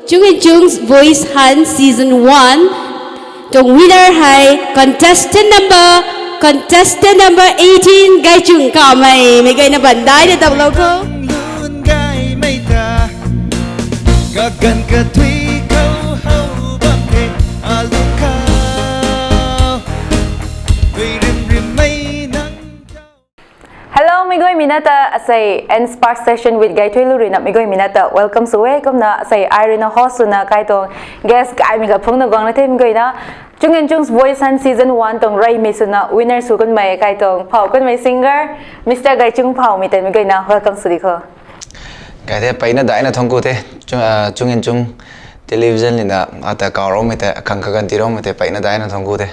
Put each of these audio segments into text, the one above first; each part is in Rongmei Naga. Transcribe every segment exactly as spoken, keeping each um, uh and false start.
Chung and Chung's Voice Hunt Season one tuang winner hei contestant number, contestant number eighteen, Gaychung Kamei. Meic guayna bandai na daplou khou. Lun gaymei ta, kaganv kathui khou how bam the, alung khou, dui rim rimmei nang. Hello, meic guaymei na ta asei and Spark Session with Gaythuilu ruina meic guaymei na ta welcome sw e. Kumna asei ai ruina host swna kai tuang guest gaymei khat phungna guangna the meic guayna. Chung and Chung's Voice Hunt Season one tuang reymei swna winner sw kanmei kai tuang phau kanmei singer, Mister Gaychung Phaumei tei meic guayna welcome sw di kho. Gay the, peyna daina thangc ku the, Chung, ah, Chung and Chung Television lina ata kauroumei tei, akhang kaganv tiiroumei tei peyna daina thangc ku the.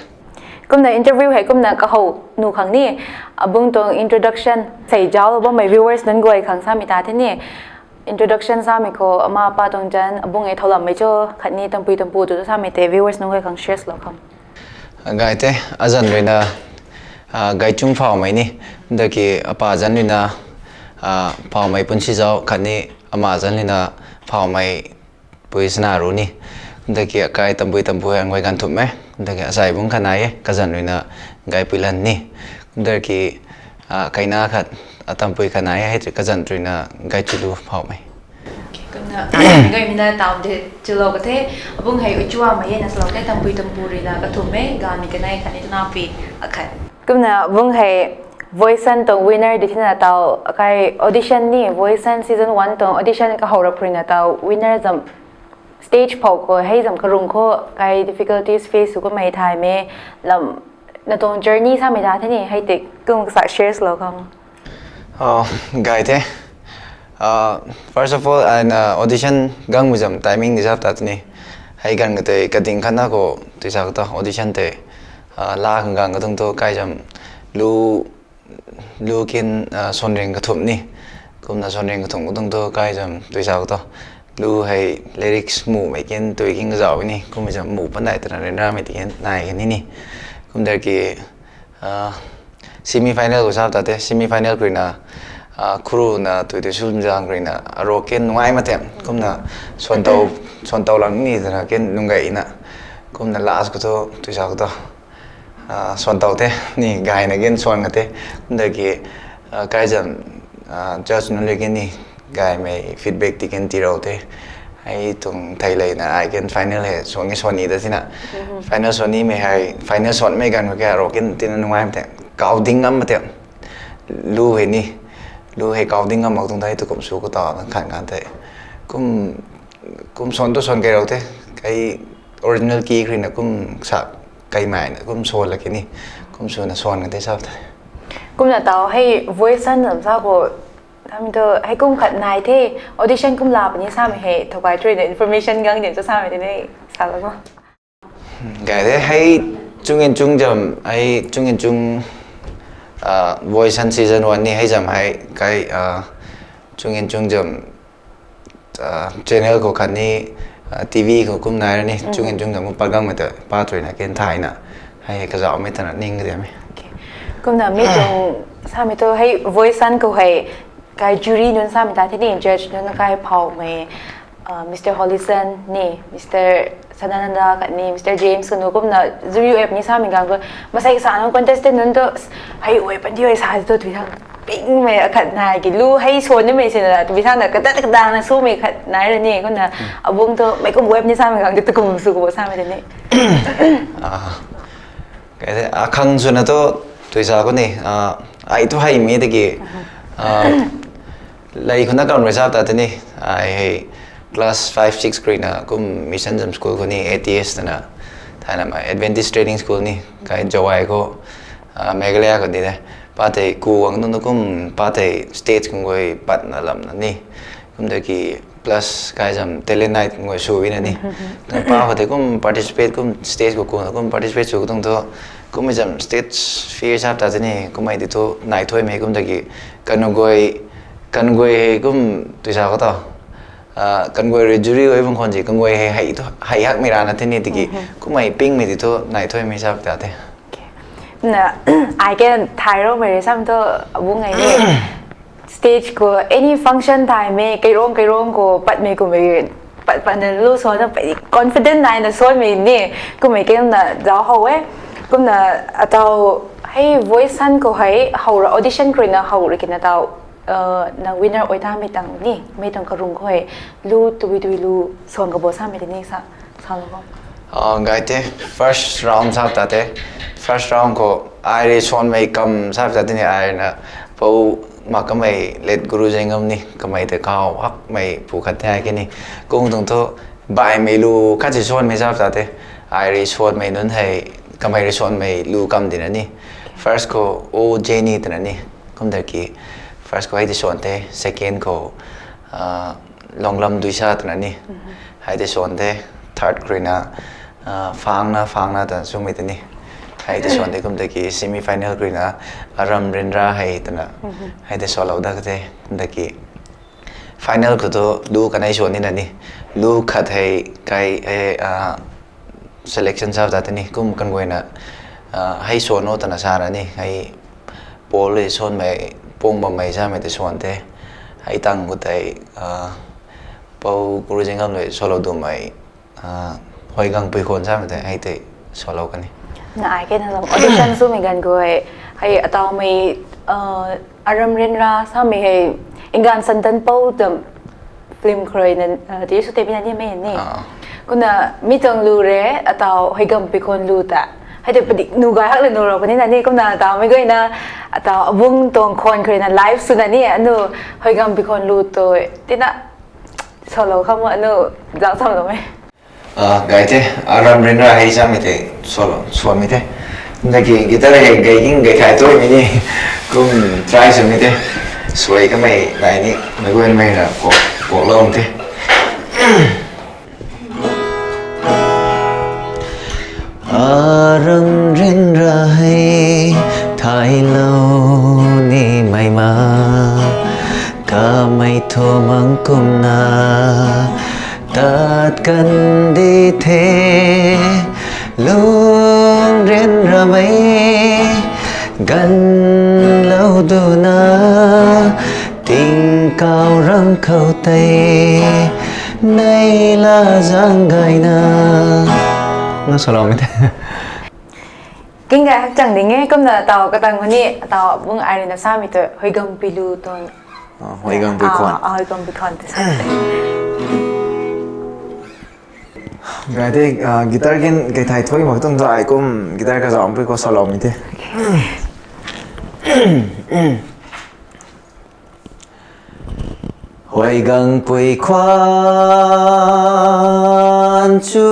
Kumna interview hei kumna kahow nu khang ni, abung tuang introduction sei zauclou bammei viewers nunc guay khang samei ta the ni. Introduction samei khou ama apa tuang zanc, abung e thow lammei cho khatni tampui tampu tu samei tei viewers nunc guay khang share lou khang. Gay the, azanc ruina, ah, Gaychung Phaumei ni, daki apa zanc ruina, ah, Phaumei Punsi Zau khatni ama zanc ruina Phaumei Pui Sana Ru ni. Daki akai tampui tampu hei nguay ganv thumh e. Daki asei bung khat nai e, kazanc ruina Gaypuilan ni. Daki, ah, kaina khat, atampui khat nai e, hei kazanc ruina Gaychulu Phaumei. Kumna gaymei na taw de chulou ka the, abung hei uchuamei e na salou the, tampui tampu ruina kathumh e, ganvmei kanei khatni tanapi akhat. Kumna abung hei Voice Hunt tuang winner di thina taw akai audition ni, Voice Hunt Season one tuang audition kahow rap ruina taw winner zam stage phou khou hei zam karung khou kai difficulties face sw kamei thaymei lam na tuang journey samei ta the ni, hei tei kum kasa share lou khang. Gay the. First of all, aina audition gangmei zam timing di zap ta tini. Hei ganv katei kading khatna khou tuisa kata audition tei, ah, la khang gang katung thu kai zam lu, lu kin, ah, sonring kathumh ni. Kumna sonring kathumh katung thu kai zam tuisa kata lu hei lyrics muhmei kin tui kin kazauh ni. Kummei zam muh pandai twna ryanramei ti kin nai kani ni. Kum der ki, ah, semi final khou sap ta the, semi final khou ruina, ah, khuru na tui tui sum zang khou ruina, arok kin nungai mak the, kumna suantow, suantow lang ni twna kin nunggay na, kumna last khou thu, tuisa khou thu, ah, suantow the, ni gayna kin suan ka the, kum der ki, ah, kai zam, ah, judge nunc rui kin ni, gaymei feedback ti kin tiilou the. Hei tuang thei leina ai kin final hei suan ni suan ni ta sina. Final suan nimei hei, final suanmei ganv khou kha arok kin tina nungai mak the. Kau ding ngam mak the. Lu hei ni, lu hei kau ding ngam mak tuang thei tu kum sw khou ta khan khan the. Kum, kum suan tu suan kailou the. Kai original key khou ruina kum sa kaimeina kum suan la kini. Kum swna suan ka the sap the. Kumna taw hei Voice Hunt zam sa khou, tami tu hei kum khat nai the, audition kum la puni samei hei thow kai tui na information gang din tu samei tini salou mo. Gay the, hei Chung and Chung zam, hei Chung and Chung, ah, Voice Hunt Season one ni hei zam hei kai, ah, Chung and Chung zam, ah, channel khou khatni, ah, T V khou kum nai ra ni, Chung and Chung zam kum pat gangmei ta pa tui na kin thayna, hei kazauhmei twna ning ka diamei. Kumna mi tuang samei tu hei Voice Hunt khou hei kai jury nunc samei ta the ni, judge nunc kai Phaumei, ah, Mister Hollison ni, Mister Sadananda khatni Mister James kanu kumna jury ap ni samei gang tu, masei kasa nunc contestant nunc tu, hei ap pandi hei sa tu tui thang pingmei akhat nai ki lu hei suan nimei sina tui sana kadat kadang na swmei khat nai ra ni, kumna abung tu meic kum ap ni samei gang tu kum sw khou samei tini. Akhang swna tu tuisa khou ni, ah, ai tu heimei tiki, ah, lei khou na kam rui sap ta tini, ai hei class five, six khou ruina kum mission zam school khou ni A T S twna, thaina ma Adventist Training School ni, kai Jowai khou, ah, Meghalaya khou di de. Pa tei ku ang nunc kum pa tei stage khang guay patna lamna ni. Kum de ki plus kai zam talent night khang guay sw na ni. Pa khou tei kum participate kum stage khou kuna kum participate sw tuang thu. Kummei zam stage fear sap ta tini, kummei di thu nai thuaymei kum de ki kanu guay, kanu guay hei kum tuisa khou ta. Ah, kanu guay rui jury guay bang khwan si, kanu guay hei hei tu, hei hakmei rana tini tiki, kummei pingmei di thu nai thuaymei sap ta the. Na, ai ke thai roumei rui sam tu abung ngai ni. Stage khou any function thaymei, kairong kairong khou patmei kummei pat pat na lu suan na pei confident naina suanmei ni, kummei ken na zau how e. Kumna atau hei voice san khou hei how ra audition khou rui na how ra kina tau, uh, na winner oi tamei tang ni, mei tang karung khou hei lu tui tui lu suan kabo samei tei ni sa, sa lo ko. Ah, gay the, first round sa ta the, first round khou ai rui suanmei kam sa ta the ni ai na pou mak kamei let Guru Zengam ni kamei te kaw hakmei pu khat the ai ke ni. Kung tuang thu baihmei lu khat si suanmei sa ta the, ai rui suanmei nunc hei kamei rui suanmei lu kam di na ni. First khou O Jenny twna ni, kum ta ki first khou hei ti suan the, second khou, ah, Longlam Duisa twna ni, hei ti suan the, third khou rui na, ah, Phangna, Phangna twna sumei ta ni, hei ti suan the, kum ta ki semi final khou rui na Aram Rinra hei twna, hei ti suan lou da ka the, kum ta ki final khou thu lu kanei suan ni na ni, lu khat hei kai, eh, ah, selection sa ta the ni, kum kan guay na, ah, hei suan o twna sa ra ni, hei Paul le suanmei, pung bammei samei te suan the, hei tang khou tei, ah, pou Guru Zengam le suan lou dumei, ah, Huaigangpui Khwan samei te hei te suan lou kan ni. Na ai ke na lam audition sumei ganv khou hei, hei ataumei, uh, Aram Rinra samei hei, Ingan Santan pou tam film khou rui na, uh, ti su te mi na ni mei ni. Ah. Kumna mi tuang lu re, atau Huaigangpui Khwan lu ta. Hei te padik nu gay hak le nu rou puni na ni, kumna ataumei guay na, atau Abung tuang khwan khou rui na live sw na ni, anu Huaigangpui Khwan lu tu, tina suan lou kham anu zau sam lou mei. Ah, gay the, Aram Rinra hei samei te suan lou, suanmei the. Na ki guitar hei gay ging gay thai tuaimei ni, kum try swmei the. Suai kamei nai ni, mei guan mei na kok, kok lou the. Aram Rinra hei thailou ni mei ma, kamei thu mang kumna tat kan di the, Lungrinramei ganlou duna, tingkauh ram khou tei neihla zaeng gayna. Na suan lou mei the. King gay hakchang ding e, kumna tau katang khou ni, tau bung ai rui na samei tu, Huaigangpui lu tuang. Ah, Huaigangpui Khwan. Ah, Huaigangpui Khwan te sa te. Gay the, ah, guitar kin kei thai thuai mak tuang ta ai kum guitar kazaumpui khou suan lou mei the. Huaigangpui Khwan chu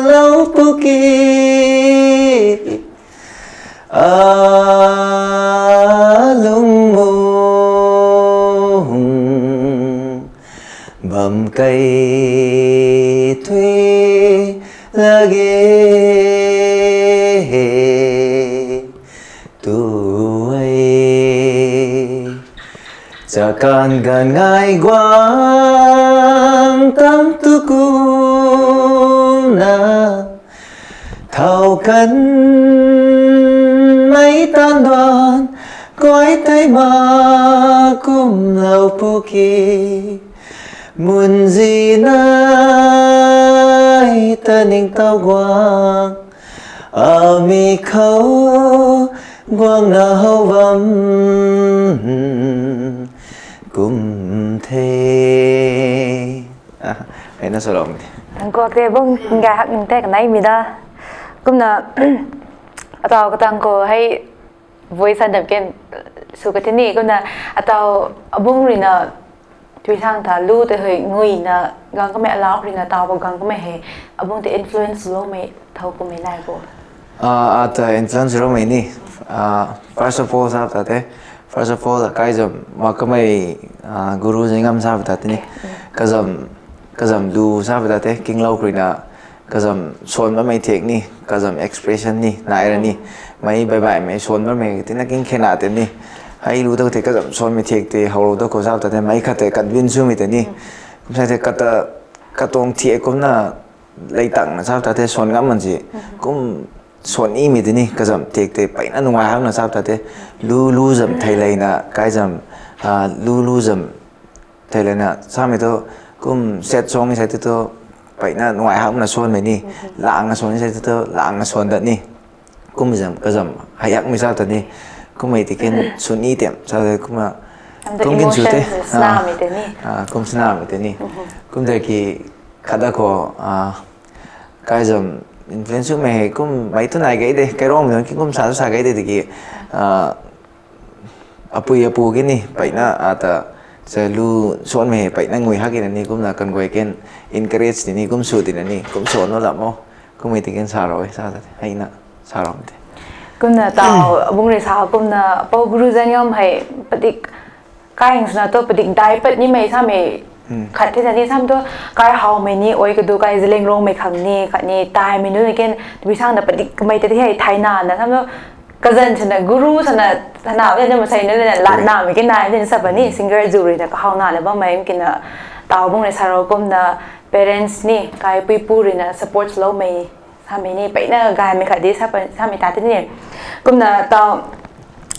lou pu ki, alungmung bam kei thui lage tu e. Chakan ganv ngai guang tam tu kumna, thau kanmei tan duan guay tei ma kumlou pu ki, mun zi nai ta ningtow guang, ami khou guangna how bam kum the. Ah, hei na suan lou mei the. Tang kuak te bung gay hak ning te kanei mi da. Kumna, atau katang khou hei voice sa dam ken sw ka the ni, kumna atau abung rui na tui sang ta lu te hei nguina gang kamei, alau rui na tau pa gang kamei hei abung te influence loumei thau kumei nai bo? Ah, ata influence loumei ni. Ah, first of all sa ta the, first of all, kaizam mak kamei, ah, Guru Zingam sa ta the ni. Kazam, kazam lu sa ta the, kinglou rui na kazam suan bammei thek ni, kazam expression ni nai ra ni, mei bai baihmei suan bammei tina king khena te ni. Hei lu ta the kazam suanmei thek te, how lu ta khou sa ta the, mei khat te kat bin swmei te ni. Kum sa the kata, katuang thek kumna leitangna sa ta the suan ngam man si. Kum suan nimei te ni, kazam thek te, peina nungai hakna sa ta the, lu lu zam thei leina, kaizam, ah, lu lu zam thei leina, samei thu, kum set song ni sai tu tu, peyna nuai hakna suanmei ni, langna suan ni sai tu tu, langna suan dat ni. Kum zam, kazam, hayak mi sa ta ni. Kum hei ti ken suni tiam, sa ta kum a, Amda kum ken su te. Emotions snami te ni. Ah, kum snami te ni. Kum da ki, khada ko, ah, kai zam influence mei hei kum mei tu nai gai de, kai rong mi ki kum sa tu sa gai de, de ki, ah, apui apu ki ni, peyna ata, sa lu suanmei hei peyna ngui hak ki na ni, kumna kan guay ken encourage ti ni, kum su ti na ni, kum suan no lam o. Kum hei ti ken sa rau, sa ta, hei na, sa rau te. Kumna tau, abung rui sa kumna, pau guru zan ngam hei, padik, kai hing suna to, padik dai pat ni mei sa mei, khat the na ni sam to, kai hau mei ni, oi kadu kai zaling rong mei khang ni, khat ni, tai mei nu ni ken, tui sang na padik mei te hei, thai na, na sam to, kazan sana, guru sana, sana, na ni masai na, na, la, na mei ken na, ni sa pa ni, singer zu rui na, kahau na, na bam mei, ken na, tau bung rui sa rau kumna, parents ni, kai pui pu rui na, support lou mei, sa mei ni, peyna gai mei khat di, sa pa, sa mei ta te ni. Kumna tau,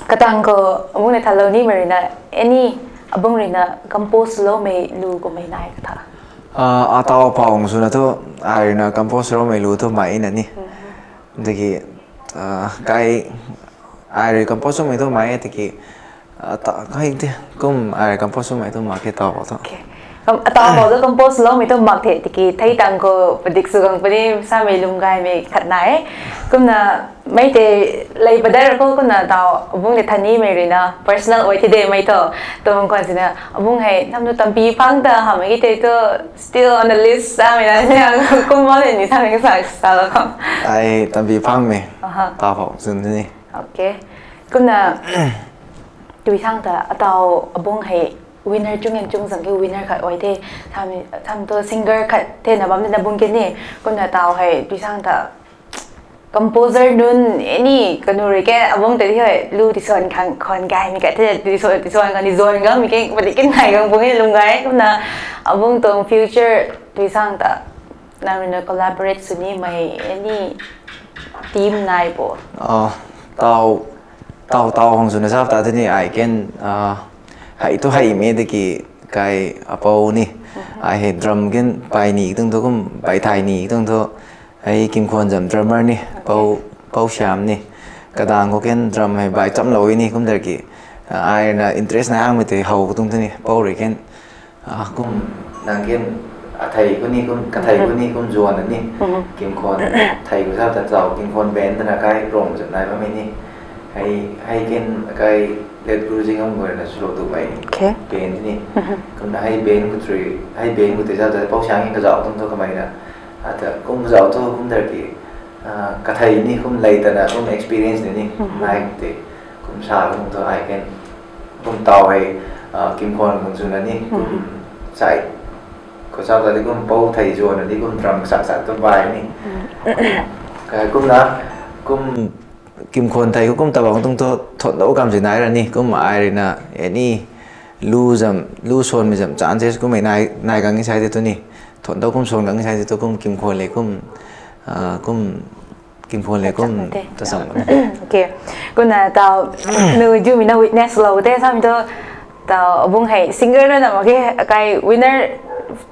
katang ko, abung ni thalou ni mei rui na, any, abung rui na, compose lou mei lu ko mei nai ka tha. Ah, a tau pau hong suna tu, ai rui na compose lou mei lu tu mei na ni. Diki, ah, kai, ai rui compose lou mei tu mei, diki, ah, ta, kai te, kum ai rui compose lou mei tu mak ke tau pau tu. Okay. Kam, atau bau tu compose lou mei tu mak the, diki, thei tang ko, padik su gang pa ni, sa mei lum gai mei khat nai. Kumna, mei te, lei padar ko, kumna tau, abung ni thani mei rui na, personal oi the de mei tu, tu kon sina, abung hei, nam tu tampi phang ta, ha mei ki te tu, still on the list, sa mei na, ni, kum mo ni, ni sa mei ka sa, sa lo kam. Ai tampi phang mei, Aha. Tau pau sun ni. Okay. Kumna, tui sang ta, atau, abung hei, winner chung en chung zang ki winner khat oi the, sam, sam tu singer khat the na bam na bung ke ni, kumna tau hei, tui sang ta, composer nunc, any, kanu rui ke, abung te di hei, lu ti suan khang, khon gai mei khat the, ti suan, ti suan khang, ni zuan gang mei ke, padik ken nai gang bung e lum gai, kumna, abung tuang future, tui sang ta, nang rui na collaborate suni mei, any, team nai po. Ah, tau, tau, tau hong suna sa ta te ni, ai ken, ah, hei tu hei mei diki, kai apau ni, ai hei drum ken pai ni tung tu kum, pai thai ni tung tu, hei kimkhwan zam drummer ni, pau, pau siam ni, kadang ko ken drum hei bai cham lou ni, kum dar ki, ah, ai na interest na hang mei te hou tung tu ni, pau rui ken, ah, kum nang ken, athei ko ni kum, kathei ko ni kum zuan na ni, kimkhwan, thei ko sa ta tau, kimkhwan band ta na kai rong zam nai bam mei ni, hei, hei ken kai let guru zing am guay na solo tu mei, Okay. Band ni, kumna hei band ko three, hei band ko te sa ta pau siam ni kazau tung tu kamei na, ata kum kazau tu kum dar ki, ah, kathei ni kum lei ta na kum experience ni ni, nai te, kum sa kum tu ai ken, kum tau hei, ah, kimkhwan kum suna ni, kum sai, ko sa ta di kum pau thei zuan na di kum drum sak sak tu bai ni, ka kumna, kum kimkhwan thei ko kum ta bang tung tu thon dou kam si nai ra ni, kum ai rui na, any, lu zam, lu suan mei zam chances kum mei nai, nai gang ni sai te tu ni, thon dou kum suan gang ni sai te tu kum kimkhwan le kum, ah, kum kimkhwan le kum ta sam. Okay. Kumna tau, nu ju mi na witness lou te sam tu, tau, abung hei, singer na na mak ki, kai winner,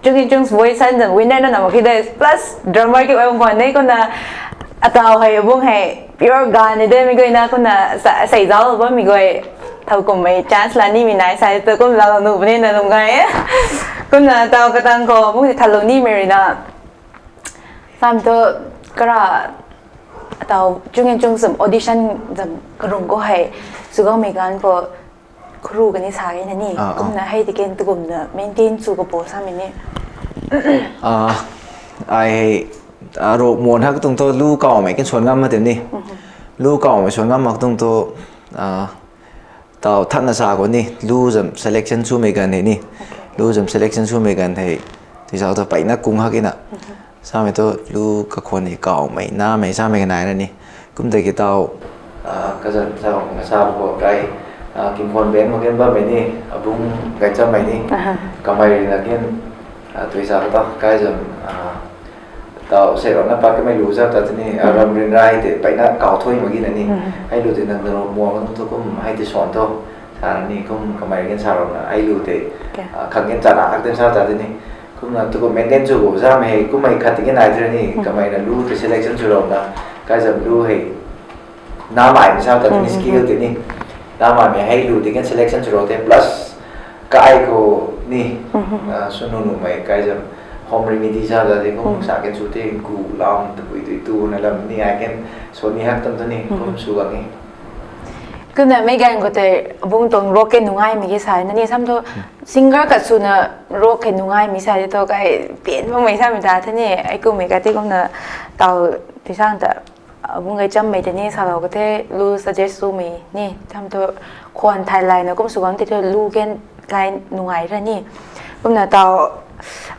chung in chung voice san zam winner na na mak ki de, plus drummer ki oi bam khwan de, kumna, atau hei, abung hei, pure gan ni de, mi guay na, kumna, sa, sei zau bam mi guay, thau kum mei chance la ni mi nai, sai tu kum la nu bni na lum gai. Kumna, tau katang ko, abung ni thalou ni mei rui na, sam tu, kara, atau, chung in chung zam audition zam karung ko hei, su gang mei gan ko, khuru kani sa e na ni, Ah, ah. Kumna hei ti ken tu kumna maintain su ka po sa mei ni. Ah, ai hei, ah, rok mon hak tung tu lu kau mei ken suan ngam ma te ni. Lu kau mei suan ngam mak tung tu, ah, tau that na sa ko ni, lu zam selection su mei gan hei ni. Lu zam selection su mei gan hei, ti zau tu peyna kung hak ina. Samei tu lu kakhwan ni kawmei, namei samei kanai na ni. Kum tei ki tau, ah, kazan sa, sa ko kai, ah, Kimkhwan band mak ken bammei ni, abung gaychamei ni. Aha. Kamei rui na ken, ah, tui sa ka tau, kai zam, ah, tau sei rau na pat kamei lu zau ta tini, ah, ram rin rai tei, peyna kaw thuy mak gi na ni. Mhm. Hei lu tei nang na rau muang nung thu kum, hei tei suan thu. Sa ni kum kamei ken sa rau na, hei lu tei, Okay. ah, khang ken chana hak tei sa ta tini. Kumna tu maintain sw bo zam hei kummei khat tiki nai thei ni, kamei na lu tu selection sw rou na, kai zam lu hei, namei mi sa ta ni skill tei ni, namei hei lu tiki selection sw rou the plus, kai khou ni, sunu numei kai zam home remedy sa ta ni kum sa kan sw the gu lam tabui tui tu na lam ni ai kan, so ni hak tam tu ni kum sw gang e. Kumna mei gan khou tei abung tuang rock ke nungaimei ke sa na ni sam thu, singer khat swna rock ke nungaimei sa thu kai pian bammei samei ta the ni, ai kummei kati kumna taw ti sang ta, abung kai chammei tei ni salou ka the, lu suggest swmei ni tham thu, khwan thai layna kum sw gang tei thu lu kan kai nungai ra ni. Kumna taw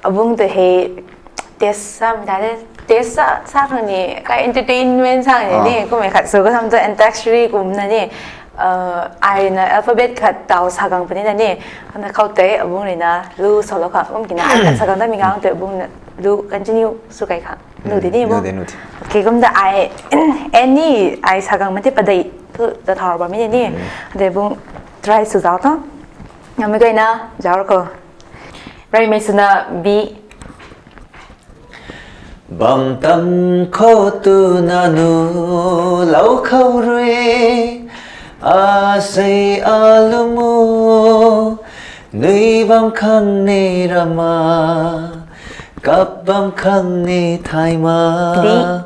abung tei hei test samei ta the, test sa khang ni kai entertainment sa ni ni kummei khat sw ka tham thu Antakshari kumna ni, ai na alphabet khat taw sa gang puni na ni, kumna khou tei abung rui na lu salou khang kum kina ai khat sa gang tamei gang tei abung na lu continue sw kai khang. Nu di ni bung. Kumna ai, any ai sa gang mati padeih thu ta thau bammei ni. De bung try sw zau tho. Namei guayna zau khou. Reymei swna B. Bam tam khou tu nanu lou khou rui, asei alumu, nui bam khang ni rama, kap bam khang ni thaima.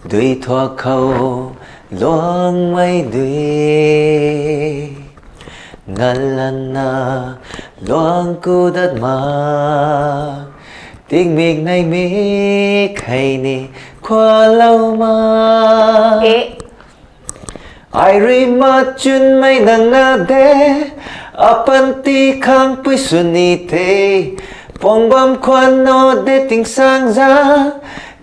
Dui thuak khou luangmei dui, ngalana luang ku dat ma, tingmik nei mik hei ni khualou ma. Ai rui machunmei nang na de, apanty khang pui sw ni the, pang bam khwan no de ting sang za,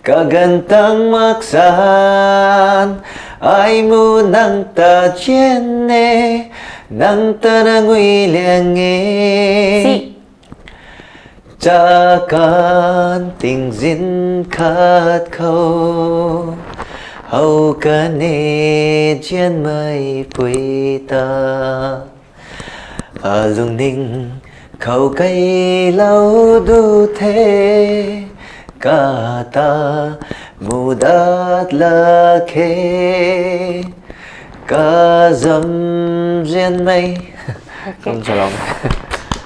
kaganv tang mak san, ai mu nang ta zian e, nang ta na ngui liang e. Chakan tingzin khat khou, how kan e zianmei pui ta, alungning khou keilou du the, kata mudat la khe, kazam zianmei. Kum salou.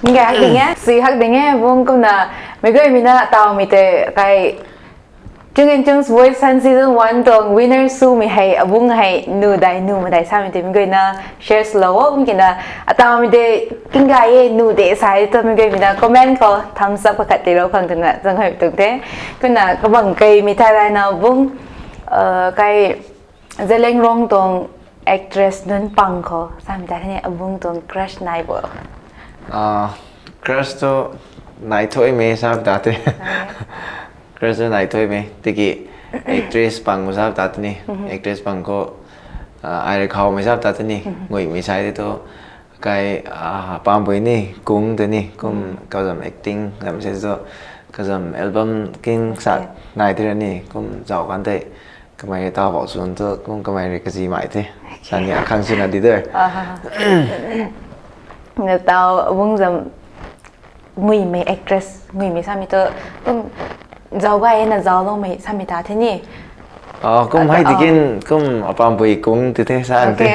Nga hak ding e, si hak ding e, bung kumna, meic guaymei na tawmei tei kai, Chung and Chung's Voice Sun Season one tuang winner swmei hei, abung hei, nu dai, nu madai samei tei meic guayna share swlou o, kum kina, atawmei tei, kinggay e, nu de sai, twmei guaymei na comment khou thumbs up kakhat tilou khang twna, zang hei tuang the. Kumna, kabang keimei thai layna bung, kai, Zeliangrong tuang actress nunc pang khou samei ta the ni, abung tuang crush nai bo? Crush tu nai thuimei sa ta the. Crush tu nai thuimei tiki actress pang khou sa ta the ni, actress pang khou, ai rui khou mei sa ta the ni, nguimei sai tei tu, kai, pampui ni kung tei ni kum kazam acting zam se tu, kazam album king sa nai tei ra ni kum zau kan tei, kamei taw bou sun tu kum kamei rui kazi mai the, sa ni akhang swna di de. Na taw abung zam nguimei actress, nguimei samei tu, kum zau gay na zauloumei samei ta the ni. Kum hei tikin kum apampui kung ti the sa the.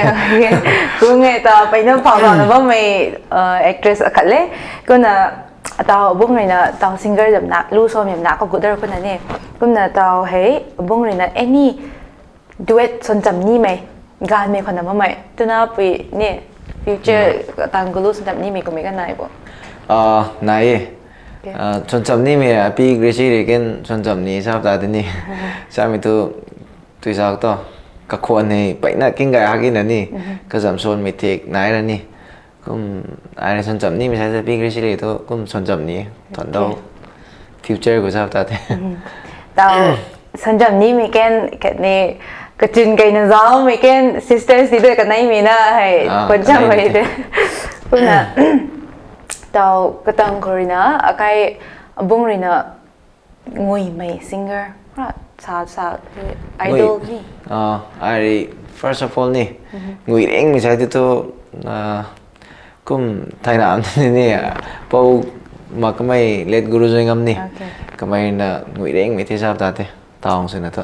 Kung e ta peina phau na bammei actress akhat le. Kumna taw abung rui na taw singer zam na, lu somei na khou gut dar kumna ni. Kumna taw hei abung rui na any duet swancham nimei, ganvmei khou na mamei twna pui ni, future tang gulu swancham nimei kummei ka nai bo? Nai e. Swancham nimei api Gracie rui ken swancham ni sa ta the ni. Samei tu, tui zak tu, kakhwan hei peina kinggay hak na ni, kazam swanmei thik nai ra ni. Kum, ai rui swancham nimei sai ta pi Gracie rui tu kum swancham ni, thuan dou. Future khou sa ta the. Taw swancham nimei ken khatni, kachun keina zaumei ken sisters ti de kaneimei na hei, khwan chammei te. Kumna taw katang khou rui na akai, abung rui na Nguimei singer, ra sa sa idol ni. Ah, ai first of all ni, ngui ringmei sai ti tu, ah, kum thaina ni ni, pou mak kamei late Guru Zoingam ni. Okay. Kamei na ngui ringmei the sap ta the, taw swna tu.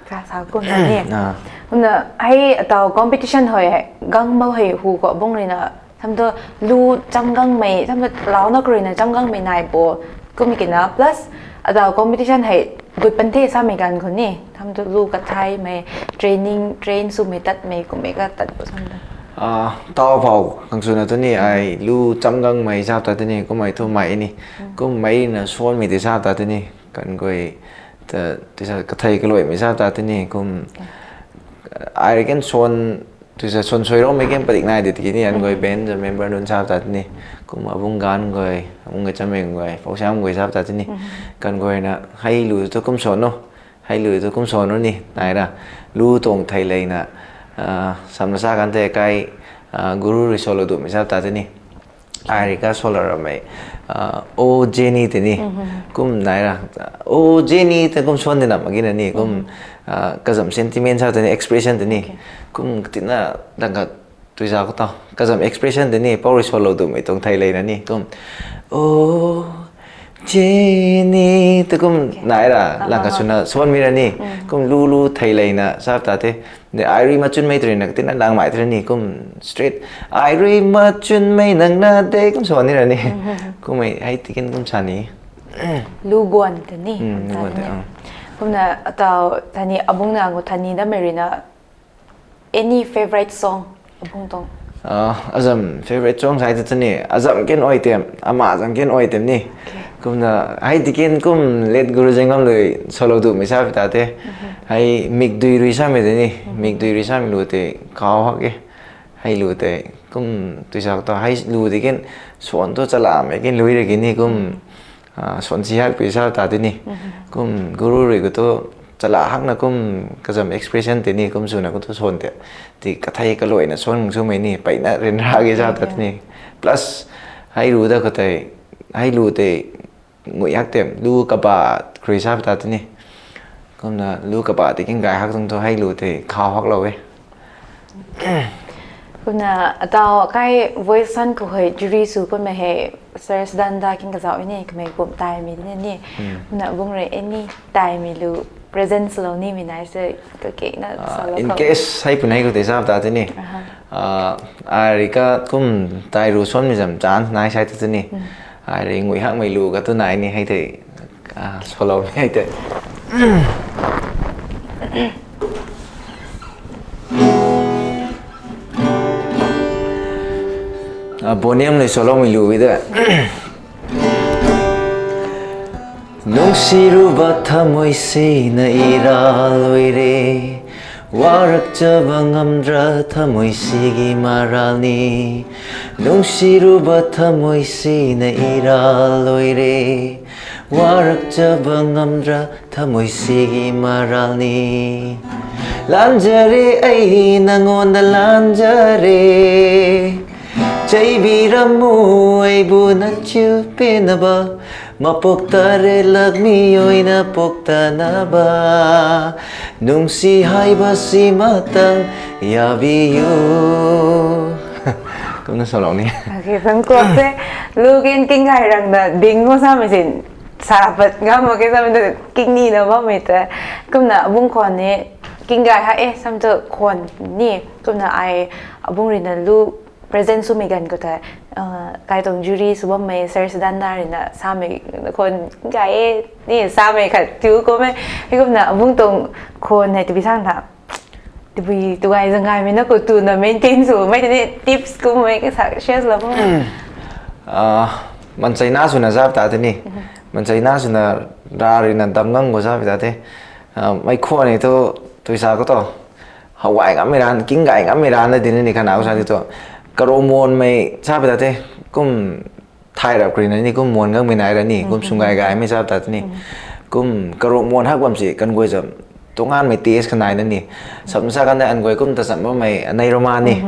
Ka sa kum na ni. Ah. Kumna hei taw competition hoi hei, gang bau hei hu ko bung rui na, tham tu lu cham gangmei, tham tu lau na kuri na cham gangmei nai bo, kum ki na, plus ataw competition hei gut pan the samei ganv khou ni, tham tu lu kathaimei, training, train swmei tatmei, kummei ka tat bo sam da. Ah, taw phou, khang swna tu ni, ai lu cham gangmei sap ta te ni, kummei thu mei ni, kummei na suanmei ti sap ta te ni, kan guay, ta, ti sa kathei kaluaimei sap ta te ni, kum, ai ken suan, ti sa suan sui roumei ken padik nai di tiki ni, an guay band za member nunc sap ta te ni, kum abung gan guay, abung gay chammei guay, pou siam guay sap ta te ni, kan guay na, hei lu tu kum suan o, hei lu tu kum suan o ni, nai ra, lu tuang thei leina, ah, samna sa kan the kai, ah, Guru rui solo dumei sap ta te ni. Ai rui ka solo ramei, ah, O Jenny te ni, kum nai ra, O Jenny te kum suan di na mak ge na ni, kum, ah, kazam sentiment sap ta ni, expression te ni, kum tina dang ka tui za khou taw, kazam expression te ni, pou rui solo dumei tuang thei leina ni, kum, O Jenny te kum nai ra, lang ka swna suanmei ra ni, kum lu lu thei leina sap ta te. Ai rui machunmei tei rui na katina langmei tei rui ni kum straight, ai rui machunmei nang na de kum suan ni ra ni. Kummei hei tikin kum sa ni. Lu guan te ni, lu guan te, ah. Kumna ataw thani abung na ngu thani damei rui na, any favorite song abung tuang? Ah, azam favorite song sai tu ni, azam ken oi tem, ama azam ken oi tem ni. Kumna hei tikin kum late Guru Zoingam rui solo dumei sap ta te. Hei mikdui rui samei te ni, mikdui rui samei lu tei kau hak e. Hei lu tei kum tui sa ta hei lu tei ken suan tu chalamei ken lui ra ki ni kum, ah, suan si hak pui sap ta te ni. Kum Guru rui khou tu chala hakna kum kazam expression te ni kum swna khou tu suan te. Ti kathei kaluaina suan swmei ni, peyna ryanra ge sap ta te ni. Plus, hei lu da khou tei, hei lu tei ngui hak tem, lu kaba khrui sap ta te ni. Kumna lu kaba tei king gay hak tuang tu hei lu tei khau haklou e. Kumna ataw kai voice san khou hei jury sw kummei hei Sir Sudanda king kazauh ni, kamei kum taimei ni ni. Kumna bung rui any taimei lu present swlou nimei nai se, kakena solo in khou. Case hei punei khou tei sap ta te ni. Ah, ai rui ka kum tai ru suanmei zam chance nai sai tu te ni. Ai rui ngui hakmei lu ka tu nai ni hei tei, ah, solo hei tei. Ah, Boniam rui solomei lu e de. Nungsiruba thamui sina i ralui re, warakchaba ngamra thamui sigi maral ni. Nungsiruba thamui sina i ralui re, warakchaba ngamra thamui sigi maral ni. Lanjare ai nangonda lanjare, cheibi ramu ai bu na chiu pe na ba, mapok ta re lakmi oi na pok ta na ba, nungsi haiba si matang yabi yu. Kumna solou ni. Okay, thank you se. Lu ken king gay rang na ding mo samei sin. Sa pat ngam mak ke samei tu king ni na bammei te. Kumna abung khwan ni king gay ha e sam tu khwan ni. Kumna ai abung rui na lu present swmei ganv khou tei, ah, kai tuang jury sw bammei Sir Sudanda rui na samei khwan gay e ni samei khat tu kum e. Hei kumna abung tuang khwan hei tibi sang tha. Tibi tu gay zang gaymei na khou tu na maintain swmei tei ni tips kummei ka sa share lou bam. Ah, mancheina swna zap ta te ni. Mancheina swna ra rui na dam gang khou zap ta te. Ah, mei khwan ni tu, tui sa khou tu. Hawai ngammei ran, king gay ngammei ran na di ni khanau sa ti tu. Karummonmei sa ta te. Kum thay rap kri na ni kum muan gangmei nai ra ni, kum sung gay gaymei sa ta te ni. Kum karumon hak bam si, kan guay zam. tuang anmei taste kha nai na ni. Samsa kan de anguay kum ta cham bammei anei roma ni.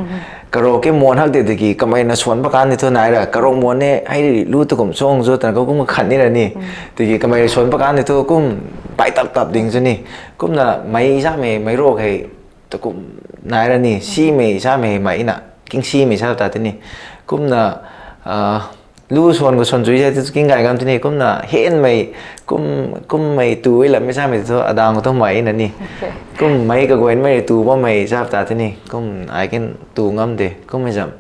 Karo ke muan hak de tiki kamei na suan pa kan ni thu nai ra. Karo muan ne hei lu tu kum song zo tana kum khan ni ra ni. Tiki kamei suan pa kan ni thu kum pai tap tap ding chu ni. Kumna mei samei mei ro hei ta kum nai ra ni. Simei samei mei na. King simei sa ta tini. Kumna, ah, lu suan ko suan chui sa ti king gai gam tini. Kumna henmei, kum, kummei tu e lam mi samei thu adang ko thu mei na ni. Kum mei ka guan mei tu bammei sa ta tini. Kum ai kin tu ngam de. Kummei zam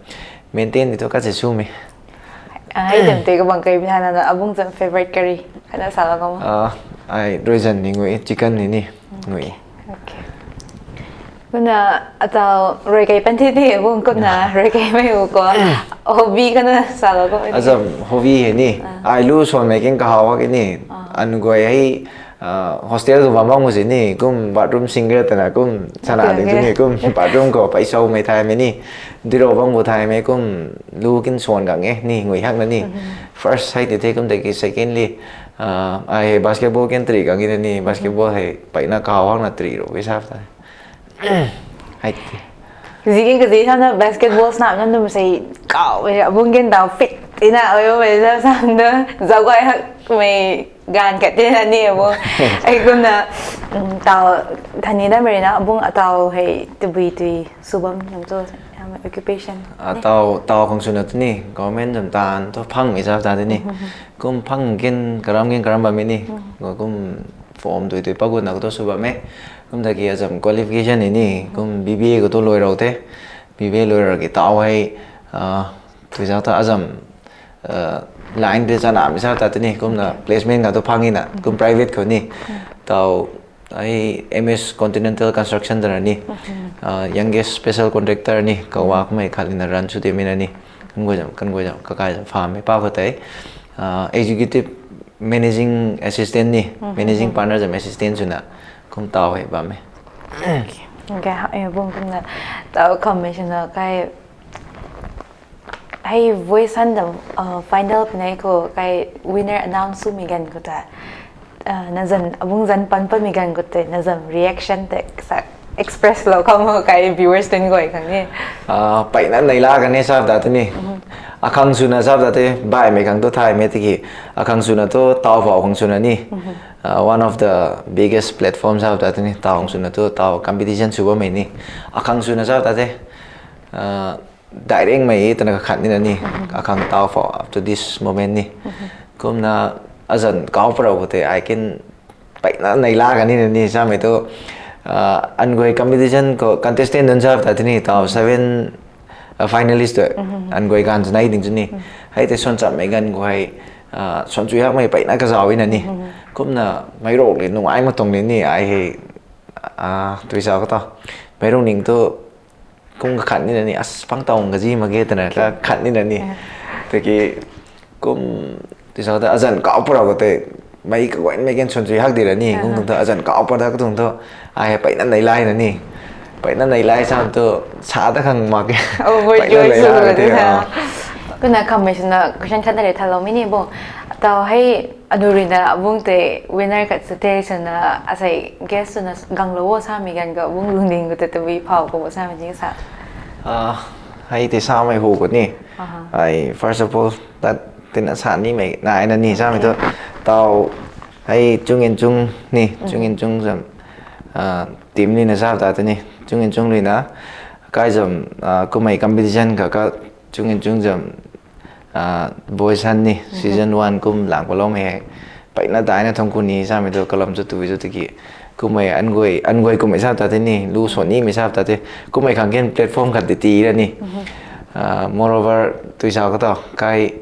maintain di thu kat se su mei. Ai dem te ka bang kai bi hana na abung zam favorite curry. Kana sa la kamo. Ah, ai roizan ni ngui, chicken ni ni ngui. Okay. Kumna atau rui kai pan thi thi bung kumna rui kai mei u ko hobby kana sa la ko. Azam hobby hei ni. Ai lu suan mei king kahaw hak ni. Anguay hei, ah, hostel tu bam bam si ni kum bathroom singer tana kum sana ding ni kum bathroom ko pai sau mei thai mei ni. Diro bam bu thai mei kum lu kin suan gang e ni ngui hak na ni. First hei ti the kum te ki secondly, ah, ai hei basketball kin tri gang e ni basketball hei pai na kahaw hak na tri ro we sa ta. Hai ti. Zi kin kazi sa na basketball snap na num sei kaw we abung kin tau fit ina oi we sa sa na zau goi hak mei gan kat te na ni abung. Ai kumna, um, tau thani da mei na abung atau hei tibui tui subam nam to occupation. Atau tau khang suna tini government zam tan to phang mei sa ta tini. Kum phang kin karam kin karam bam mei ni. Kum form tui tui pagun na ko to subam mei. Kum ta ki azam qualification ni ni kum B B A ko to loi rau the. B B A loi rau ki tau hei, ah, tui sa ta azam, ah, line de chana mi sa ta tini kumna placement ka to phang ina kum private ko ni. Tau ai M S Continental Construction tana ni, ah, youngest special contractor ni kawa kumei khat lina run su de mi na ni. Kan goi zam, kan goi zam, kakai zam farm mei pa ko tei, ah, executive managing assistant ni, managing partner zam assistant suna kum tau hei bam mei. Okay, ha, e bung kumna tau commission na kai hei voice han dam, uh, final pinai ko kai winner announce su mi gan ko ta, uh, na zan abung zan pan pan mi gan ko te na zan reaction te sa express lo kamo kai viewers tun goi khang ni. Ah, pai na nei la kan ni sa ta tini. Akhang suna sa ta te bai mei khang to thai mei tiki. Akhang suna to tau phau khang suna ni. Ah, one of the biggest platform sa ta tini tau khang suna to tau competition su bam mei ni. Akhang suna sa ta te. Ah, direct mei tana kakhat ni na ni, akhang tau phau up to this moment ni. Kumna azan kau parau ko te, I can pai na nei la kan ni na ni, sa mei tu, ah, anguay competition ko contestant dun sa ta tini, tau seven, ah, finalist tu, anguay gan chu nai ding chu ni. Hei te suan cham mei gan ko hei, ah, suan chui hak mei pai na kazau i na ni. Kumna mei rok le nung ai ma tong le ni, ai hei, ah, tui sa ka ta. Mei rok ning tu, kum kakhat ni na ni, as pang tau kazi mak ge tana kakhat ni na ni. Tiki kum ti sa ta azan kau parau ko te, mei kaguan mei ken suan chui hak di ra ni, kum tung ta azan kau par da ka tung tu, ai pai na nei lai na ni. Pai na nei lai sa tu, sa ta khang mak ge. Overjoyed su na ni. Kuna kham mei suna question khat na le tha lo mi ni bung. Tau hei Anu rui na abung te winner khat sa the swna asei guest swna gang lo wo sa mi gan ka abung lungding ko te tabui phau ko sa mi ding sa. Ah, hei te sa mei hu ko ni. Ai first of all that tina sa ni mei na ai na ni sa mei tu tau hei chung in chung ni chung in chung zam, ah, team ni na sa ta te ni chung in chung rui na kai zam, ah, kumei competition ka ka chung in chung zam, ah, boys han ni season one kum lang palom hei pai na dai na thong ku ni sa mei tu kalam chu tui chu tiki kumei anguay anguay kumei sa ta te ni lu so ni mei sa ta te kumei khang ken platform khat ti ti ra ni. Ah, moreover tui sa ka ta kai,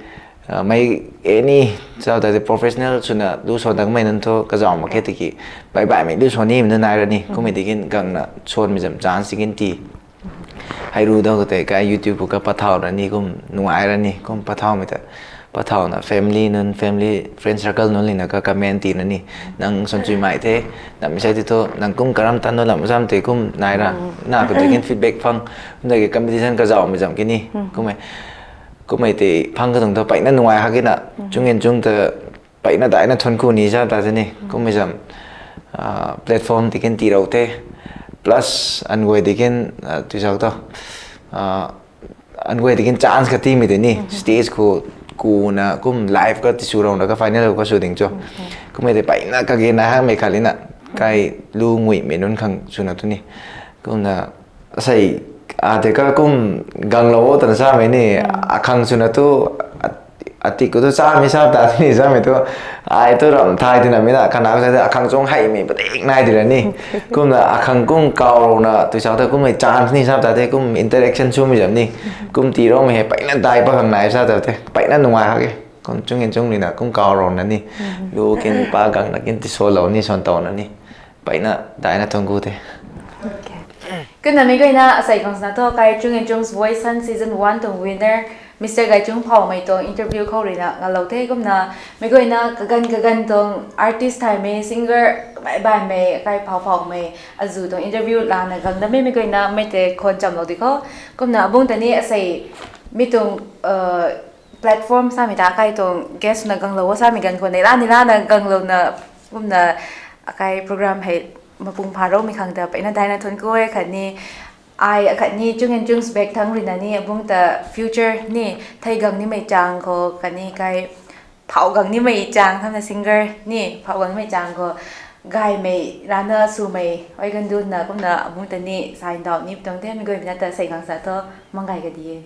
ah, mei any sa ta te professional suna lu so dang mei nan thu kazau mak khe tiki bai bai mei lu so ni mei na nai ra ni kumei tikin gang na son mei zam chance tikin ti. Hei ru da ko te kai YouTube ko ka pathau na ni kum nungai ra ni kum pathau mei ta pathau na family nun family friend circle nun lina ka comment ti na ni nang son chui mai the nam mi sai ti tho nang kum karam tan no lam zam te kum nai ra na ko te kin feedback phang na ki competition ka zau mei zam ki ni kumei kumei te phang ka tung ta pai na nungai ha ki na chung in chung ta pai na dai na thon ku ni sa ta te ni kumei zam platform tei kin tiilou the, plus anguay tei kin tui zauc ta, anguay tei kin chance khat tiimei tei ni stage khou kuna kum live ka tiswlouna ka final ka sw ding cho, kummei tei peyna kage nai hakmei khat lina kai lu nguimei nunc khang swna tu ni, kumna asei a tei ka kum ganglou o twna samei ni, akhang swna tu atik khou tu chamei sa ta ni samei tu, ai tu ramh thay tina mei na kana sa akhang chung heimei padik nai tina ni, kumna akhang kum kawlouna tui zauc ta kummei chance ni sa ta the, kum interaction swmei zam ni, kum tiiloumei hei peyna dai pa khang nai sa ta the, peyna nungai hak e. Kum chung in chung nina kum kawlouna ni, lu kin pa gangna kin tiswlou ni swan towna ni, peyna daina thuanc ku the. Kumna meic guayna asei khang swna thu kai Chung and Chung's Voice Sun Season one tuang winner Mister Gaichung Phoumei tuang interview khou ruina ngalou the. Kumna meic guayna kaganv kaganv tuang artist thaymei, singer baih baihmei kai phou phoumei azuh tuang interview lana gang dammei meic guayna mei tei khwan chamlou di kho. Kumna abungc ta ni asei mi tuang platform samei ta kai tuang guest swna ganglou o samei ganv khou neihla neihla na ganglouna kumna akai program hei mapung phaloumei khang ta peyna daina thuanc ku e. Khatni ai khatni Chung and Chung's bak thangc ruina ni abungc ta future ni thei gang nimei chang khou khatni kai phou gang nimei chang thamna singer ni phou gang nimei chang khou gaymei rana swmei ai gandunna kumna abungc ta ni sa ndauh ni tuang the. Meic guayna ta sei khang sa thu mang gay ka di e.